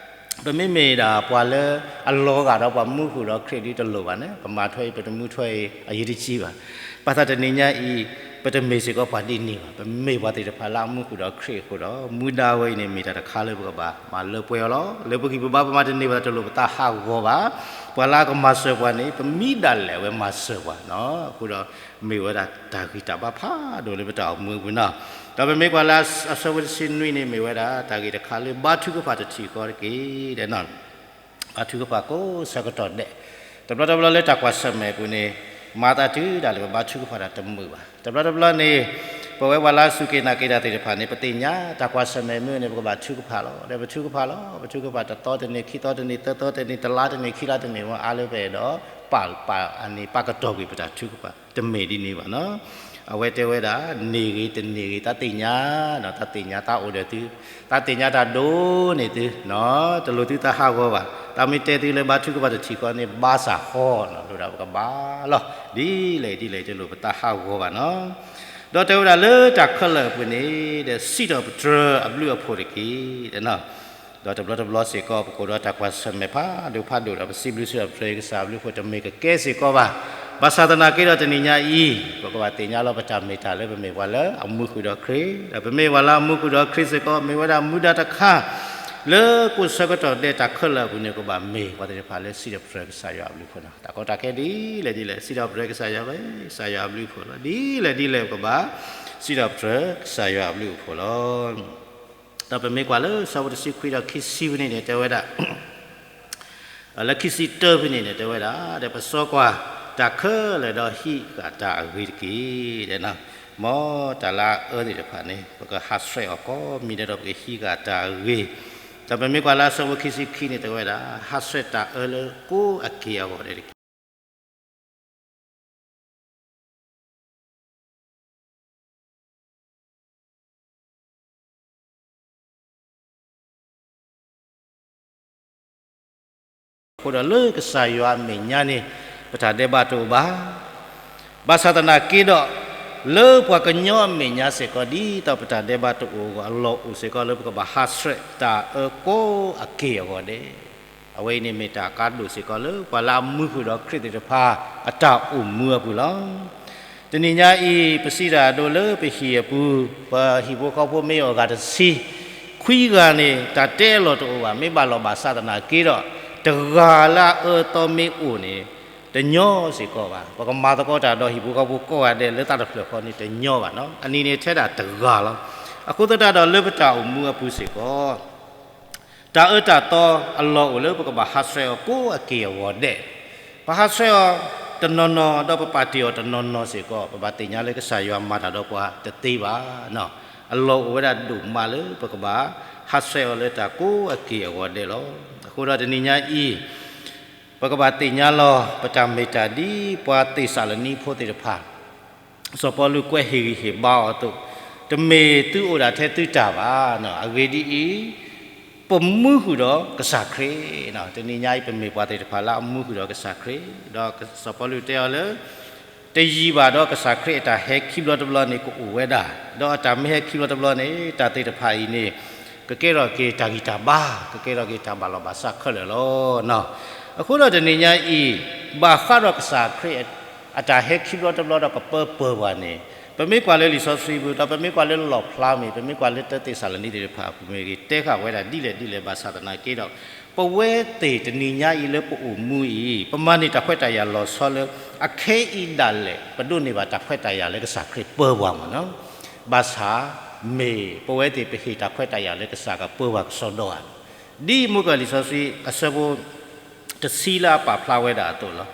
ပမ့မ့ၢ်ဒၣ်ပှၤလၢအလီၤဂာ်ဒီးပှၤမူဃုာ်ဒီးခရံာ်ဒ်တလိၣ်ဘၣ်န့ၣ် ပမၤထွဲအံၤ ပတမူထွဲအံၤ အရေးတကြီးဘၣ်. ဘၣ်ဆၣ်တနံၤညါအံၤ ပတမ့ၢ်စ့ၢ်ကီးပှၤဒ်န့ၣ်ဘၣ်. ပမ့ၢ်ပှၤသ့ၣ်တဖၣ်လၢအမူဃုာ်ဒီးခရံာ်အဃိဒီး မူဒါဝဲအံၤန့ၣ် မ့ၢ်တၢ်တခါလၢပကဘၣ်မၤလၢပှဲၤအီၤလီၤ. လၢပဂံၢ်ပဘါပမၤတန့ၢ်ဘၣ်တလိၣ်ပသးဟးဂီၤဘၣ်. ပှၤလၢအကမၤစၢၤပှၤန့ၣ် ပမံဒၣ်လဲာ်အဝဲမၤစၢၤပှၤနီၤ. အဃိဒီး မ့ၢ်ဝဲဒၣ်တၢ်ဂံၢ်တၢ်ဘါဖးဒိၣ်လၢပတၢ်အိၣ်မူအပူၤနီၤ. ဒီးပမ့ၢ်ကွၢ်လၢအဆၢဖိတဆံနွံန့ၣ် မ့ၢ်ဝဲဒၣ် တၢ်ဂ့ၢ်တခါလၢဘါထုကဖၣ်တထံၣ်ဃီတက့ၢ် ဒီး ဘါထုကဖၣ်ကိးဆၢကတီၢ်ဒဲး, တဘျီတဘျီလၢတၢ်ကွၢ်ဆၢၣ်မဲာ်အပူၤန့ၣ် မၤသးတုၤဒၣ်လဲာ်ပဘါထုကဖၣ်တၢ်တမုာ်ဘၣ်. တဘျီတဘျီန့ၣ် ပဝဲပှၤလၢအစူၢ်က့ၤနာ်က့ၤတၢ်သ့ၣ်တဖၣ်န့ၣ် ပသ့ၣ်ညါတၢ်ကွၢ်ဆၢၣ်မဲာ်မ့ၢ်န့ၣ် ပကဘၣ်ထုကဖၣ်လီၤ. ဒီးပထုကဖၣ်လီၤ, ပထုကဖၣ်တသီတန့ၢ် ခံသီတန့ၢ် သၢသီတန့ၢ် တလါတန့ၢ် ခံလါတန့ၢ် မ့ၢ်အါလၢပအဲၣ်ဒိး ပာ် ပာ် အန့ၣ် ပာ်ကတီၢ်ကွံာ်ပတၢ်ထုကဖၣ် တမ့ၢ်ဒ်န့ၣ်ဘၣ်နီၤ. အဝဲတဲဝဲဒၣ် န့ၢ်ဂ့ၤတန့ၢ်ဂ့ၤ သးသ့ၣ်ညါ, သးသ့ၣ်ညါသးအိၣ်ဒီးသု, သးသ့ၣ်ညါတၢ်ဒိၣ်န့ၢ်သု, တလိၣ်သုသးဟးဂီၤဘၣ်. တၢ်မ့ၢ်တဲသုလၢဘါထုကဖၣ်တထံၣ်ဃီန့ၣ် ဘၣ်ဆၣ်ဃီနီၤ လိၣ်ဒၣ်ပကဘၣ်လီၤ. ဒ်လဲၣ်ဒ်လဲၣ် တလိၣ်ပသးဟးဂီၤဘၣ်နီၤ. ဒီးတဲဝဲဒၣ်လၢတၢ်ခဲလၢာ်အပူၤန့ၣ် ဒီးစံးထီၣ်ပတြၢၤအဘျုးအဖှိၣ်တက့ၢ်. ဒီးတဘျီတဘျီစ့ၢ်ကီး ပကအိၣ်ဒီးတၢ်ကွၢ်ဆၢၣ်မဲာ်ဖးဒိၣ်ဖးဒိၣ်ဒီး ပစံးဘျုးစံးထီၣ်ပတြၢၤကစၢ်အဘျုးအဖှိၣ် တမ့ၢ်ကကဲစ့ၢ်ကီးဘၣ်. ဘၣ်ဆၣ်သနာ်က့ဒီးတနံၤညါအံၤ ပကဘၣ်သ့ၣ်ညါလီၤပတၢ်မ့ၢ်တၢ်လၢပမ့ၢ်ပှၤလၢအမူဃုာ်ဒီးခရံာ်, ဒီးပမ့ၢ်ပှၤလၢအမူဃုာ်ဒီးခရံာ်စ့ၢ်ကီး မ့ၢ်ဝဲဒၣ်မူဒါတခါ လၢကိးဆၢကတီၢ်ဒဲးတၢ်ခဲလၢာ်အပူၤန့ၣ် ကဘၣ်မ့ၢ်ပှၤသ့ၣ်တဖၣ်လၢစံးထီၣ်ပတြၢၤကစၢ်ယွၤအဘျုးအဖှိၣ်လီၤ. တၢ်ကီတၢ်ခဲဒ်လဲၣ်ဒ်လဲၣ် စံးထီၣ်ပတြၢၤကစၢ်ယွၤဝဲ ကစၢ်ယွၤအဘျုးအဖှိၣ်လီၤ. ဒ်လဲၣ်ဒ်လဲၣ် ပကဘၣ်စံးထီၣ်ပတြၢၤကစၢ်ယွၤအဘျုးအဖှိၣ်လီၤ. ဒီးပမ့ၢ်ကွၢ်လၢဆၢဖိတဆံခွံဒီးခံဆံဖဲန့ၣ်န့ၣ် တဲဝဲဒၣ် လၢခံဆံတၢဖဲန့ၣ်န့ၣ် တဲဝဲဒၣ် ဒီးပစီကွၢ်တၢ်ခဲလၢာ်ဒီးဟံးဃာ်တၢ်အဂ့ၤတက့ၢ်. မ်တၢ်လၢအအၢသ့ၣ်တဖၣ်န့ၣ် ပကဟးဆှဲးအီၤကိးမံၤဒဲးဒီး ပကဟံးဃာ်တၢ်အဂ့ၤ, ဒီးပမ့ၢ်ကွၢ်လၢအဆၢဖိခံဆံခံန့ၣ် တဲဝဲဒၣ် ဟးဆှဲးတၢ်အၢလၢကိးအက့ၢ်အဂီၤဒဲးတက့ၢ်. အဃိဒီးလၢကစၢ်ယွၤအမဲာ်ညါန့ၣ် ပတၢ်ဒဲးဘးတအိၣ်ဘၣ်. ဘၣ်ဆၣ်သနာ်က့ဒီး လၢပှၤကညီအမဲာ်ညါစ့ၢ်ကီး ဒ်သိးပတၢ်ဒဲးဘးတအိၣ်အဂီၢ် အလီၢ်အိၣ်စ့ၢ်ကီးလၢ ပကဘၣ်ဟးဆှဲးတၢ်အၢကိးအက့ၢ်အဂီၤဒဲး. အဝဲအံၤန့ၣ်မ့ၢ်တၢ်ကါဒိၣ်စ့ၢ်ကီးလၢ ပှၤလၢအမူဃုာ်ဒီးခရံာ်သ့ၣ်တဖၣ် အတၢ်အိၣ်မူအပူၤလီၤ. တနံၤညါအံၤ ပစံးတၢ်ဒိလၢပဟံၣ်အပူၤ ပဟံၣ်ဖိဃီဖိမ့ၢ်အိၣ်အဂၤတဆံ ခွံဂၤန့ၣ် တၢ်တဲအလီၢ်တအိၣ်ဘၣ်. မ့ၢ်ဘၣ်လီၤဘၣ်ဆၣ်သနာ်က့ဒီး တဂၤလၢအအၢအသီမ့ၢ်အိၣ်န့ၣ် တညီစ့ၢ်ကီးဘၣ်. ပကမၤသကိးတၢ်ဒီးဟံၣ်ဖိဃီဖိကိးဂၤဒဲးလၢသးတဖျၢၣ်ဃီန့ၣ် တညီဘၣ်နီၤ. အနံၤန့ၣ်ထဲဒၣ်တဂၤလီၤ. အဃိသတးဒီးလၢပတၢ်အိၣ်မူအပူၤစ့ၢ်ကီး တၢ်အၢတၢ်သီအလီၢ်အိၣ်လၢပကဘၣ်ဟးဆှဲးအီၤကိးအက့ၢ်အဂီၤဒဲး. ပဟးဆှဲးအီၤတနီၤနီၤ ဒီးပပာ်တ့ၢ်အီၤတနီၤနီၤစ့ၢ်ကီး ပဘၣ်သ့ၣ်ညါလၢကစၢ်ယွၤမၤတၢ်ဒီးပှၤတသ့ဘၣ်. အလီၢ်အိၣ်ဝဲဒၣ်ဒိၣ်မးလၢပကဘၣ်ဟးဆှဲးအီၤလၢတၢ်ကိးအက့ၢ်အဂီၤဒဲးလီၤ. အဃိဒီးတနံၤညါအံၤ ပကဘၣ်သ့ၣ်ညါလီၤ ပတၢ်မ့ၢ်တၢ်ဒ်ပှၤသ့းစၤလနံဖိသ့ၣ်တဖၣ် စီၤပီလူးကွဲးဟ့ၣ်ဂံၢ်ဟ့ၣ်ဘါအီၤအသိး, တမ့ၢ်သုအိၣ်ဒၣ်ထဲသုတၢ်ဘၣ်. အဂ့ၢ်ဒ်အံၤ, ပမူဃုာ်ဒီးကစၢ်ခရံာ်, တနံၤညါအံၤ ပမ့ၢ်ပှၤသ့ၣ်တဖၣ်လၢအမူဃုာ်ဒီးကစၢ်ခရံာ်, ဒီးစီၤပီလူးတဲအီၤလၢ တယံာ်ဘၣ်ဒီးကစၢ်ခရံာ်အတၢ်ဟဲခံဘျီတဘျီန့ၣ် ကအိၣ်ဝဲဒၣ်, ဒီးအတၢ်မ့ၢ်ဟဲခံဘျီတဘျီန့ၣ် တၢ်သ့ၣ်တဖၣ်အံၤန့ၣ် ကကဲထီၣ်က့ၤတၢ်ဂံၢ်တၢ်ဘါ, ကကဲထီၣ်က့ၤတၢ်ဘၣ်လီၤဘၣ်စးခဲလၢာ်လီၤ. အဃိဒီးတနံၤညါအံၤ, ဘၣ်ဃးဒီးကစၢ်ခရံာ်အတၢ်ဟဲခံဘျီတဘျီဒီးကပၢပၢၢ်ပှၤန့ၣ်, ပမ့ၢ်ကွၢ်လၢလံာ်စီဆှံပူၤ ဒီးပမ့ၢ်ကွၢ်လၢလီၣ်ဖျါမ့ၢ် ပမ့ၢ်ကွၢ်လၢတၢသ့းစၤလနံသ့ၣ်တဖၣ်အပူၤမ့ၢ်ဂ့ၤ တဲဃာ်ဝဲဒၣ်ဒ်လဲၣ်ဒ်လဲၣ်ဘၣ်ဆၣ်သနာ်က့ဒီး, ပဝဲသ့ၣ်တနံၤညါအံၤလၢပအိၣ်မူအံၤ ပမၤန့ၢ်တၢ်ခွဲးတၢ်ယာ်လီၤဆီလၢ အခဲအံၤဒၣ်လဲာ် ပဒိးန့ၢ်ဘၣ်တၢ်ခွဲးတၢ်ယာ်လၢကစၢ်ခရံာ်ပၢပှၤမ့ၢ်နီၤ. ဘၣ်ဆၣ် မ့ၢ်ပဝဲသ့ၣ်ပဟ့ၣ်တၢ်ခွဲးတၢ်ယာ်လၢကစၢ်ကပၢပှၤကစီဒီဧါ. ဒ်မိၤကၢၢ်လံာ်စီဆှံအဆၢဖိ တဆံလၢအပာ်ဖျါဝဲဒၣ်အသိးလီၤ.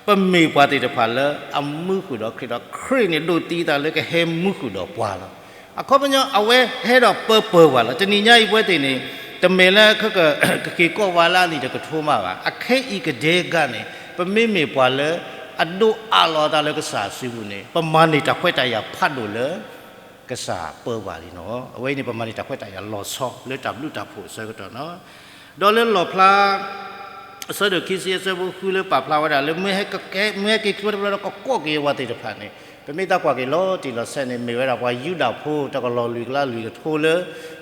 ပမ့ၢ်ပှၤသ့ၣ်တဖၣ်လၢအမူဃုာ်ဒီးခရံာ်ဒီး ခရံာ်န့ၣ်ဒိးသံအသးလၢကဟဲမူဃုာ်ဒီးပှၤလီၤ. အခီပညီအဝဲဟဲဒီးပၢပၢၢ်ပှၤလီၤ. တနံၤညါအံၤပဝဲသ့ၣ်န့ၣ် တမ့ၢ်လၢ ကက့ၤကိးပှၤလၢအနံၣ်တကထိမးဘၣ်. အခဲအံၤကဒဲကဒါန့ၣ် ပမ့မ့ၢ်ပှၤလၢ အဒိးအးလီၤအသးလၢကစၢ်အစုပူၤန့ၣ် ပမၤန့ၢ်တၢ်ခွဲးတၢ်ယာ်ဖးဒိၣ်လၢ ကစၢ်ပၢပှၤလံနီၤ. အဝဲအံၤန့ၣ် ပမၤန့ၢ်တၢ်ခွဲးတၢ်ယာ်လီၤဆီလၢတၢ်ဘျုးတၢ်ဖှိၣ်အဆၢကတီၢ်နီၤ. ဒီးလၢလီၣ်ဖျါ အဆၢဒိၣ်ခံဆံအဆၢဖိဃုလၢပာ်ဖျါဝဲဒၣ်လၢ မ့ၢ်ဟဲကကဲ မ့ၢ်ဟဲက့ၤခံဘျီတဘျီဒီးကကိးက့ၤအဝဲသ့ၣ်တဖၣ်န့ၣ် ပမ့ၢ်သးကွၢ်က့ၤလီၤတံၢ်လီၤဆဲးန့ၣ် မ့ၢ်ဝဲဒၣ်ပှၤယူဒၤဖိတကလီၢ်လွံၢ်ကလးလွံၢ်ကထိလၢ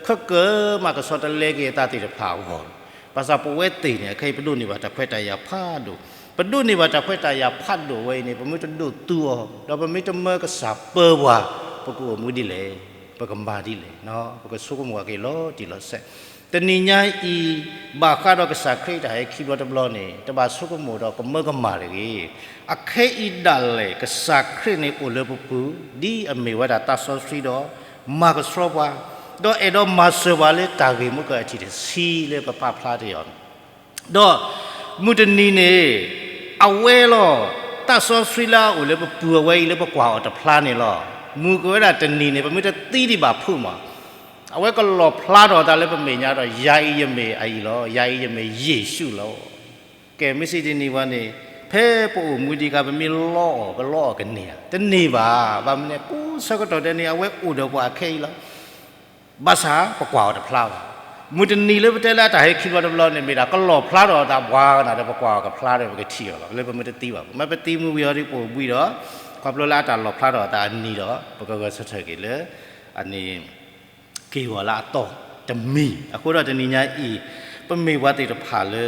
ခဲကၢမးကဆှီတလဲက့ၤအသးသ့ၣ်တဖၣ်အဂီၢ်လီၤ. ဘၣ်ဆၣ်ပဝဲသ့ၣ်န့ၣ် အခဲအံၤပဒိးန့ၢ်ဘၣ်တၢ်ခွဲးတၢ်ယာ်ဖးဒိၣ်, ပဒိးန့ၢ်ဘၣ်တၢ်ခွဲးတၢ်ယာ်ဖးဒိၣ်ဝဲအံၤန့ၣ် ပမ့ၢ်တဒိးသူအီၤ ဒီးပမ့ၢ်တမၢကစၢ်ပၢပှၤ ပကအိၣ်မူဒ်လဲၣ်, ပကမၤဒ်လဲၣ်, ပကဆိကမိၣ်က့ၤလီၤတံၢ်လီၤဆဲး. တနံၤညါအံၤ ဘၣ်ဃးဒီးကစၢ်ခရံာ်အတၢ်ဟဲခံဘျီတဘျီန့ၣ် တဘၣ်ဆိကမိၣ်ဒီးကမၢကမၣ်တဂ့ၤ. အခဲအံၤဒၣ်လဲာ် ကစၢ်ခရံာ်န့ၣ်အိၣ်လၢပပူၤ ဒ်အမ့ၢ်ဝဲဒၣ်သးစီဆှံဒီး မၤကဆှီပှၤ, ဒီးအဲၣ်ဒိးမၤစၢၤပှၤလၢတၢ်ဂ့ၢ်မုၢ်ကၢၢ်အထံၣ်တဆံလၢပပာ်ဖျါတ့ၢ်အီၤန့ၣ်, ဒီးမုၢ်တနံၤန့ၣ် အဝဲလီၤ, သးစီဆှံလၢအအိၣ်လၢပပူၤအဝဲအံၤလၢပကွၢ်အီၤတဖျါန့ၣ်လီၤ. မုာ်က့ၤဝဲဒၣ်တနံၤန့ၣ် ပမ့ၢ်တသံဒံးဘၣ်ဖုးမး, အဝဲကလီၣ်ဖျါထီၣ်အသးလၢပမဲာ်ညါဒီး ယၤအံၤယမ့ၢ်အအံၤလီၤ, ယၤအံၤယမ့ၢ်ယ့ၣ်ၡူးလီၤ. ကဲ မ့ၢ်စံးတနံၤဝဲန့ၣ်, ဖဲပအိၣ်မူဒံးအခါ ပမ့ၢ်လီအီၤ ကလီအီၤကန့ၢ်ဧါ, တန့ၢ်ဘၣ်. ဘၣ်မနုၤလဲၣ်, ကိးဆၢကတီၢ်ဒဲးန့ၣ် အဝဲအိၣ်ဒီးပှၤခဲအံၤလီၤ. ဘၣ်ဆၣ်ပကွၢ်အီၤတဖျါဘၣ်. မုၢ်တနံၤလၢပတဲလၢအတၢ်ဟဲခံဘျီတဘျီန့ၣ် မ့ၢ်ဒၣ်ကလီၣ်ဖျါထီၣ်အသးပှၤကနၣ်ဒီး ပကွၢ်အီၤကဖျါဒီး ပကထံၣ်အီၤလီၤ. လၢပမ့ၢ်တသံဘၣ်, မ့ၢ်ပသံမုၢ်ဝံၤအီၤဒ်ပအိၣ်ဘှံးဒီး, ခီဖျိလၢအတၢ်လီၣ်ဖျါထီၣ်အသးအနံၤဒီး ပကဂဲၤဆၢထၢၣ်က့ၤလၢ အန့ၣ် က့ၤဝဲလၢအတီၢ်တမံၤ. အဃိဒီးတနံၤညါအံၤ ပမ့ၢ်ပှၤသ့ၣ်တဖၣ်လၢ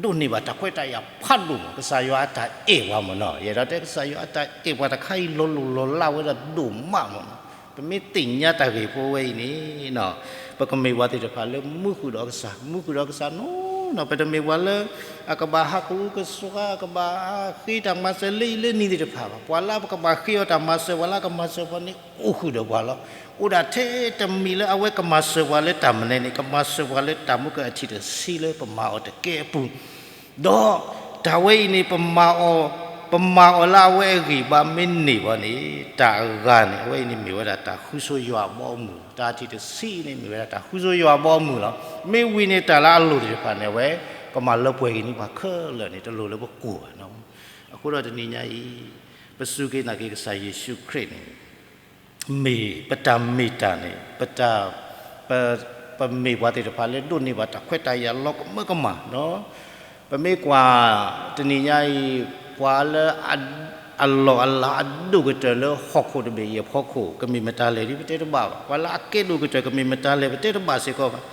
ဒိးန့ၢ်ဘၣ်တၢ်ခွဲးတၢ်ယာ်ဖးဒိၣ်မး, ကစၢ်ယွၤအတၢ်အဲၣ်ပှၤမးနီၤ. ယအဲၣ်ဒိးတဲကစၢ်ယွၤအတၢ်အဲၣ်ပှၤတခါအံၤ လီၤလိၢ်လီၤလးဝဲဒၣ်ဒိၣ်မးမးနီၤ. ပမ့ၢ်သ့ၣ်ညါတၢ်ဂ့ၢ်ဖိဝဲအံၤန့ၣ် ပကမ့ၢ်ပှၤသ့ၣ်တဖၣ်လၢမူဃုာ်ဒီးကစၢ်, မူဃုာ်ဒီးကစၢ်နီၤနီၤ. ပတမ့ၢ်ပှၤလၢ အကဘၣ်ဟးကဝူကစှၤ, အကဘၣ်ဃ့တၢ်မၤစၢၤလၢအံၤလၢနံၤသ့ၣ်တဖၣ်ဘၣ်. ပှၤလၢပကဘၣ်ဃ့အီၤတၢ်မၤစၢၤ, ပှၤလၢအကမၤစၢၤပှၤန့ၣ် အိၣ်ဃုာ်ဒီးပှၤလီၤ. အိၣ်ဒၣ်ထဲတမံၤလၢအဝဲကမၤစၢၤပှၤလၢတၢ်မနုၤန့ၣ်, ကမၤစၢၤပှၤလၢတၢ်မူကအထံၣ်တဆံလၢပမၤအီၤတကဲအပူၤ ဒီးတၢ်ဝဲအံၤန့ၣ် ပမၤအီၤ, ပမၤအီၤလၢအဝဲအဂံၢ်ဘါမ့ၢ်န့ၢ်ဘၣ်န့ၣ်, တၢ်အဂၤန့ၣ် အဝဲအံၤန့ၣ်မ့ၢ်ဝဲဒၣ်တၢ်ဃုဆိယွၤအဘီအမုၢ်, တၢ်ထံၣ်တဆံန့ၣ် မ့ၢ်ဝဲဒၣ်တၢ်ဃုဆိယွၤအဘီအမုၢ်လီၤ. မ့ၢ်ဝံၤန့ၣ် တၢ်လၢအလိၣ်သ့ၣ်တဖၣ်န့ၣ် အဝဲကမၤလၢပှဲၤက့ၤန့ၢ်ပှၤခဲလၢာ်န့ၣ် တလိၣ်လၢပကိၢ်ဘၣ်. အဃိဒီးတနံၤညါအံၤ ပစူၢ်က့ၤနာ်က့ၤကစၢ်ယ့ၣ်ၡူးခရံာ်န့ၣ် မ့ၢ်ပတၢ်မ့ၢ်တၢ်န့ၣ်, ပတၢ်, ပ, ပမ့ၢ်ပှၤသ့ၣ်တဖၣ်လၢဒိးန့ၢ်ဘၣ်တၢ်ခွဲးတၢ်ယာ်လီၤကမၢကမၣ်နီၤ. ပမ့ၢ်ကွၢ် တနံၤညါအံၤ ပှၤလၢအလီၢ်အလၤအဒိၣ်ကတၢၢ်လၢဟီၣ်ခိၣ်တဘ့ၣ်အံၤအဖီခိၣ် ကမ့ၢ်မတၤလဲၣ်ဒ်ပတဲတဘၣ်ဘၣ်. ပှၤလၢအကဲဒိၣ်ကတၢၢ် ကမ့ၢ်မတၤလဲၣ်ပတဲတဘၣ်စ့ၢ်ကီးဘၣ်.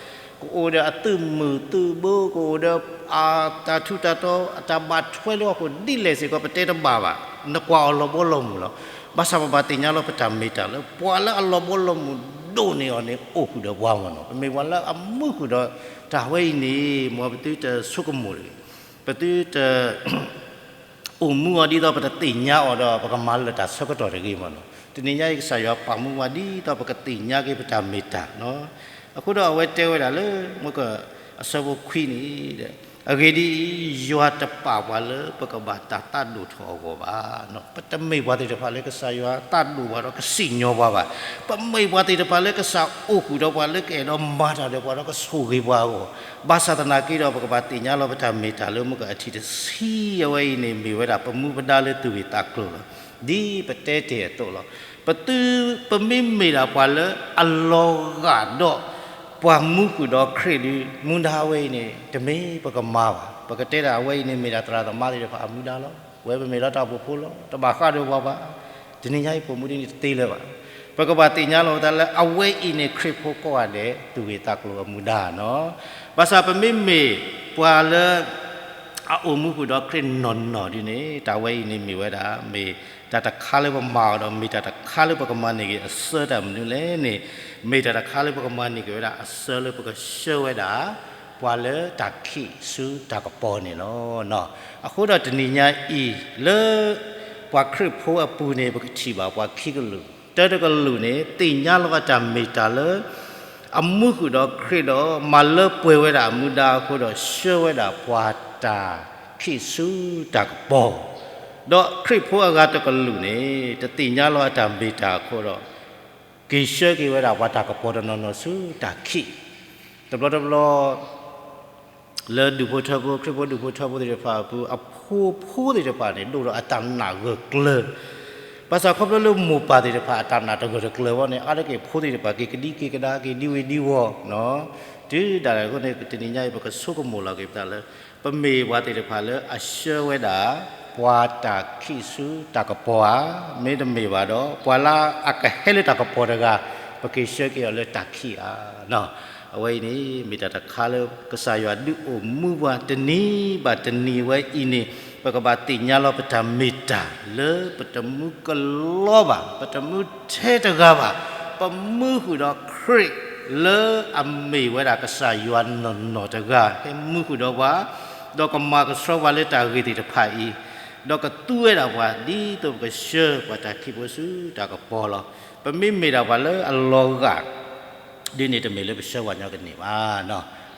ကအိၣ်ဒီးအသုးမုၢ်သုးဘိ, ကအိၣ်ဒီးအတၢ်ထူးတၢ်တီၤ, အတၢ်ဘၣ်ထွဲလၢဟီၣ်ခိၣ်ဒ်လဲၣ်စ့ၢ်ကီး ပတဲတဘၣ်ဘၣ်. နကွၢ်အီၤလီၤဘီလီၤမုၢ်လီၤ. ဘၣ်ဆၣ်ပဘၣ်သ့ၣ်ညါလီၤပတၢ်မ့ၢ်တၢ်လၢ ပှၤလၢအလီၤဘီလီၤမုၢ်ဒိၣ်န့ၢ်အီၤန့ၣ် အိၣ်ဃုာ်ဒီးပှၤမးနီၤ. ပမ့ၢ်ပှၤလၢအမူဃုာ်ဒီးတၢ်ဝဲအံၤန့ၣ် မ်ပသုတဆိကမိၣ်တဂ့ၤ, ပသုတ အိၣ်မူအီၤဒ်သိးပတသ့ၣ်ညါအီၤဒီး ပကမၤလၢာ်တၢ်ဆၢကတီၢ်တဂ့ၤမးနီၤ. တနံၤညါအံၤ ကစၢ်ယွၤပာ်မူပှၤဒ်သိးပကသ့ၣ်ညါက့ၤပတၢ်မ့ၢ်တၢ်နီၤ. အဃိဒီးအဝဲတဲဝဲဒၣ်လၢ မ့ၢ်က အဆၢဖိခွံန့ၣ်, အဂ့ၢ်ဒ်အံၤ, ယွၤတပာ်ပှၤလၢပကဘၣ်တၢ်သးဒိၣ်ထီၣ်အဂီၢ်ဘၣ်. ပတမ့ၢ်ပှၤသ့ၣ်တဖၣ်လၢကစၢ်ယွၤသးဒိၣ်ပှၤဒီးကစံၣ်ညီၣ်ပှၤဘၣ်. ပမ့ၢ်ပှၤသ့ၣ်တဖၣ်လၢကစၢ်အိၣ်ဃုာ်ဒီးပှၤလၢကအဲၣ်ဒိးမၤတၢ်ဒီးပှၤဒီးကဆိၣ်ဂ့ၤပှၤအဂီၢ်, ဘၣ်ဆၣ်သနာ်က့ဒီး ပကဘၣ်သ့ၣ်ညါလီၤပတၢ်မ့ၢ်တၢ်လၢမ့ၢ်ကအထံၣ်တဆံအဝဲအံၤန့ၣ် မ့ၢ်ဝဲဒၣ်ပမူပဒါလၢသူၣ်ဂ့ၤသးကျိၤလီၤ. ဒ်ပတဲတ့ၢ်အသိးလီၤ. ပသု, ပမ့မ့ၢ်ဒၣ်ပှၤလၢအလီၤဂာ်ဒီး ပှၤမူဃုာ်ဒီးခရံာ်ဒီး မူဒါဝဲအံၤန့ၣ် တမ့ၢ်ပကမၤဘၣ်. ပကတဲဒၣ်အဝဲအံၤန့ၣ် မ့ၢ်ဒၣ်သရၣ်သမါသ့ၣ်တဖၣ်အမူဒါလီၤ. ဝဲပမ့ၢ်လီၤတၢ်အိၣ်ဖှိၣ်ဖိလီၤ. တဘၣ်ဃးဒီးပှၤဘၣ်. တနံၤညါအံၤပိာ်မူဒ်န့ၣ်တသ့လၢၤဘၣ်. ပကဘၣ်သ့ၣ်ညါလီၤပသးလၢအဝဲအံၤန့ၣ် ခရံာ်ဖိကိးဂၤဒဲး သူၣ်ဂ့ၤသးကျိၤအမူဒါနီၤ. ဘၣ်ဆၣ်ပမ့မ့ၢ်ပှၤလၢ အအိၣ်မူဃုာ်ဒီးခရံာ်နီၢ်နီၢ်ဒ်န့ၣ် တၢ်ဝဲအံၤန့ၣ်မ့ၢ်ဝဲဒၣ် မ့ၢ်တၢ်တခါလၢပမၤအီၤဒီး မ့ၢ်တၢ်တခါလၢပကမၤန့ၢ်က့ၤအဆၢတၢ်မနုၤလဲၣ်န့ၣ်, မ့ၢ်တၢ်တခါလၢပကမၤန့ၢ်က့ၤဝဲဒၣ်အဆၢလၢပကဆှၢဝဲဒၣ် ပှၤလၢတၢ်ခံးဆူတၢ်ကပီၤန့ၣ်လီၤ. အဃိဒီးတနံၤညါအံၤ လၢပှၤခရံာ်ဖိအပူၤန့ၣ် ပကထံၣ်ဘၣ်ပှၤခံကလုာ်, တၢတကလုာ်န့ၣ် သ့ၣ်ညါလီၤအတၢ်မ့ၢ်တၢ်လၢ အမူဃုာ်ဒီးခရံာ်ဒီး မၤလၢပှဲၤဝဲဒၣ်အမူဒါအဃိဒီး ဆှၢဝဲဒၣ်ပှၤတၢ်ခံးဆူတၢ်ကပီၤ, ဒီးခရံာ်ဖိအဂၤတကလုာ်န့ၣ် တသ့ၣ်ညါလီၤအတၢ်မ့ၢ်တၢ်အဃိဒီး က့ၤဆှၢက့ၤဝဲဒၣ်ပှၤတၢ်ကပီၤတနီၤနီၤဆူတၢ်ခံး, တဘျီတဘျီ လၢဒူၣ်ဖိထၢဖိ ခရံာ်ဖိဒူၣ်ဖိထၢဖိသ့ၣ်တဖၣ်အပူၤ အဖိဖိသ့ၣ်တဖၣ်န့ၣ် ဒိၣ်ဒီးအတၢ်နာ်ဂၢၢ်ကျၢၤ, ဘၣ်ဆၣ်ခီဖျိလၢမိၢ်ပၢ်သ့ၣ်တဖၣ်အတၢ်နာ်တဂၢၢ်တကျၢၤဘၣ်န့ၣ် အါတက့ၢ်ဖိသ့ၣ်တဖၣ်က့ၤကဒံက့ၤကဒါက့ၤဒံဝ့ၤဒံဝီၤ, တုၤဒၣ်လဲာ်အဃိန့ၣ် တနံၤညါအံၤ ပကဆိကမိၣ်လီၤက့ၤပသးလၢ ပမ့ၢ်ပှၤသ့ၣ်တဖၣ်လၢအဆှၢဝဲဒၣ် ပှၤတၢ်ခံးဆူတၢ်ကပီၤဧါ, မ့တမ့ၢ်ဘၣ်ဒီး ပှၤလၢအကဟဲလၢတၢ်ကပီၤတဂၤ ပက့ၤဆှၢက့ၤအီၤလၢတၢ်ခံးဧါ. အဝဲအံၤန့ၣ် မ့ၢ်တၢ်တခါလၢကစၢ်ယွၤဒုးအိၣ်မူပှၤတနံၤဘၣ်တနံၤဝဲအံၤန့ၣ် ပကဘၣ်သ့ၣ်ညါလီၤပတၢ်မ့ၢ်တၢ်လၢပတမူကလီဘၣ်, ပတမူထဲတဂၤဘၣ်, ပမူဃုာ်ဒီးခရံာ်လၢအမ့ၢ်ဝဲဒၣ်ကစၢ်ယွၤနီၢ်နီၢ်တဂၤ ဟဲမူဃုာ်ဒီးပှၤ ဒီးကမၤကဆှီပှၤလၢတၢ်ဂ့ၤသ့ၣ်တဖၣ်အံၤ, ဒီးကသူဝဲဒၣ်ပှၤ ဒ်သိးပကဆှၢပှၤတၢ်ခံးဖိဆူတၢ်ကပီၤလီၤ. ပမ့မ့ၢ်ဒၣ်ပှၤလၢအလီၤဂာ် ဒ်န့ၣ်တမ့ၢ်လၢပဆှၢပှၤညီကန့ၢ်ဘၣ်.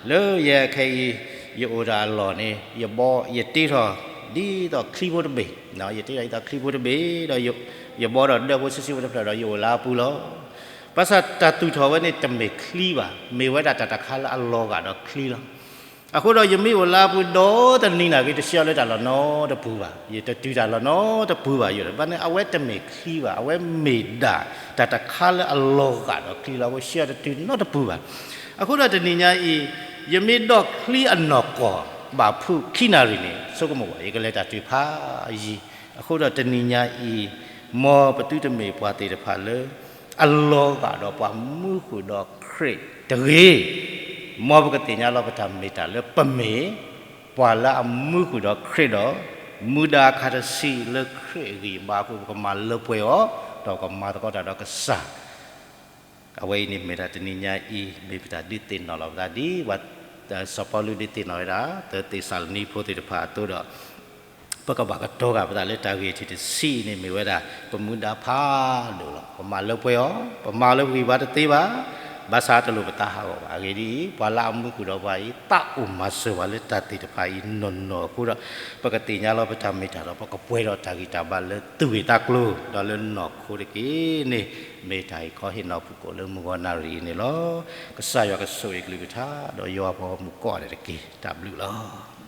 လၢယဲခဲအံၤ ယအိၣ်ဒီးအလီၢ်န့ၣ် ယဘီ ယတ့ထီၣ် ဒ်သိးချံဖိတဘ့ၣ်, ယတဲဒ်သိးချံဖိတဘ့ၣ်ဒီး ယဘီဒီးဒၢးဖိဆံးဆံးဖိတဖျၢၣ်ဒီးယအိၣ်လၢအပူၤလီၤ. ဘၣ်ဆၣ်တၢ်သူၣ်ထီၣ်ဝဲန့ၣ်တမ့ၢ်ချံဘၣ်, မ့ၢ်ဝဲဒၣ်တၢ်တခါလၢအလီၤဂာ်ဒီးချံလီၤ. အဃိဒီးယမ့ၢ်အိၣ်လၢအပူၤဒီတနံၤနာ်က့ တဆှၢလၢတၢ်လီၢ်နီတပူၤဘၣ်, ယတတုၤတၢ်လီၢ်နီတပူၤဘၣ်ယိာ်, ဘၣ်န့ၣ် အဝဲတမ့ၢ်ချံဘၣ်, အဝဲမ့ၢ်ဒၣ်တၢ်တခါလၢအလီၤဂာ်ဒီးချံလီၤ, အဃိဆှၢတတုၤနီတပူၤဘၣ်. အဃိဒီးတနံၤညါအံၤ ယမ့ၢ်ဒိးချံအနီၢ်ကီၢ် ဘၣ်ဖုးခံနၣ်ရံၣ်န့ၣ် ဆိကမိၣ်ဘၣ် ယကလဲၤတၢ်တုၤဖးယံၤ, အဃိဒီးတနံၤညါအံၤ မ်ပသုတမ့ၢ်ပှၤသ့ၣ်တဖၣ်လၢ အလီၤဂာ်ဒီးပှၤမူဃုာ်ဒီးခရံာ်တဂ့ၤ, မ်ပကသ့ၣ်ညါလီၤပတၢ်မ့ၢ်တၢ်လၢပမ့ၢ် ပှၤလၢအမူဃုာ်ဒီးခရံာ်ဒီး မူဒါအခါတဆံးလၢခရံာ်အဂံၢ်အဘါအဃိ ပကမၤလၢပှဲၤအီၤ, ဒီးကမၤသကိးတၢ်ဒီးကစၢ် အဝဲအံၤန့ၣ်မ့ၢ်ဒၣ်တနံၤညါအံၤ မ့ၢ်ပတၢ်ဒုးသ့ၣ်နီၣ်လီၤပသးဒ် စီၤပီလူးဒုးသ့ၣ်နီၣ်ဝဲဒၣ် သ့းစၤလနံဖိသ့ၣ်တဖၣ်အသိးဒီး ပကဘၣ်ကတီၤဂာ်ပသးလၢတၢ်ဂ့ၢ်ထံးတဆံးအံၤန့ၣ် မ့ၢ်ဝဲဒၣ် ပမူဒါဖးဒိၣ်လီၤ. ပမၤလၢပှဲၤအီၤ, ပမၤလၢပဂံၢ်ဘါတသ့ဘၣ်, ဘၣ်ဆၣ်တလိၣ်ပသးဟးဂီၤဘၣ်. အဂ့ၢ်ဒ်အံၤ, ပှၤလၢအမူဃုာ်ဒီးပှၤအံၤ သးအိၣ်မၤစၢၤပှၤလၢတၢ်သ့ၣ်တဖၣ်အံၤနီၢ်နီၢ်အဃိဒီး ပကသ့ၣ်ညါလီၤပတၢ်မ့ၢ်တၢ်ဒီး ပကပှဲၤဒီးတၢ်ဂံၢ်တၢ်ဘါလၢသူၣ်ဂ့ၢ်သးကျိၤ ဒီးလၢနီၢ်ခိတက့ၢ်န့ၣ်, မ့ၢ်တၢ်ဟ့ၣ်ခီဟ့ၣ်နီၤဖုၣ်ကိာ်လၢမုၢ်ဂီၤနၣ်ရံၣ်အံၤန့ၣ်လီၤ. ကစၢ်ယွၤကဆိၣ်ဂ့ၤအကလုၢ်ကထါ ဒီးယွၤပှၤဂီၢ်မုၢ်ကိးဂၤဒဲးတက့ၢ်. တၢ်ဘျုးလီၤ.